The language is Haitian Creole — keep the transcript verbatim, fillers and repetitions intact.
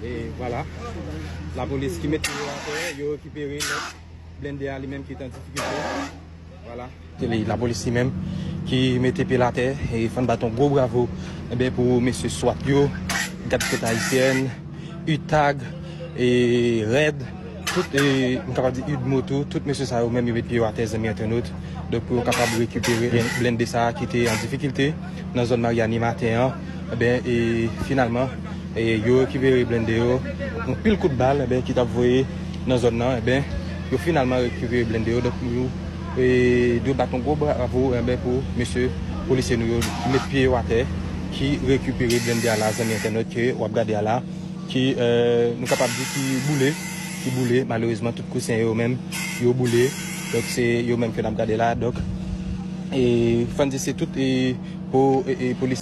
E vwala, lapolis ki mete yo atè, yo rekipere lòt blende a li menm ki te an difikilte. Vwala. Se li, lapolis li menm ki mete pye l atè, e fò n bat yon gwo bravo, enben, pou mesye swat yo, Gad Kot Ayisyèn, UTAG, e RED, tout, e, m kapab di UDMO tou, tout mesye sa yo menm yo met pye yo atè, zanmi entènot. Donk, pou yo kapab rekipere blende sa a ki te an difikilte nan zòn Maryani maten an, enben, e finalman, e yo rekipere blende yo. Yon pil kout bal, enben, ki t ap voye nan zòn nan, enben, yo finalman rekipere blende yo. Donk, nou, e, dwe bat yon gwo bravo, enben, pou mesye polisye nou yo ki met pye yo atè, ki rekipere blende a la, zanmi entènot, ke w ap gade a la, ki, e, nou kapab di ki boule, ki boule. Malerezman, tout kousyen yo menm, yo boule. Donk, se yo menm ke n ap gade la. Donk, e, fò n di se tout, e, po-, e, e, polisye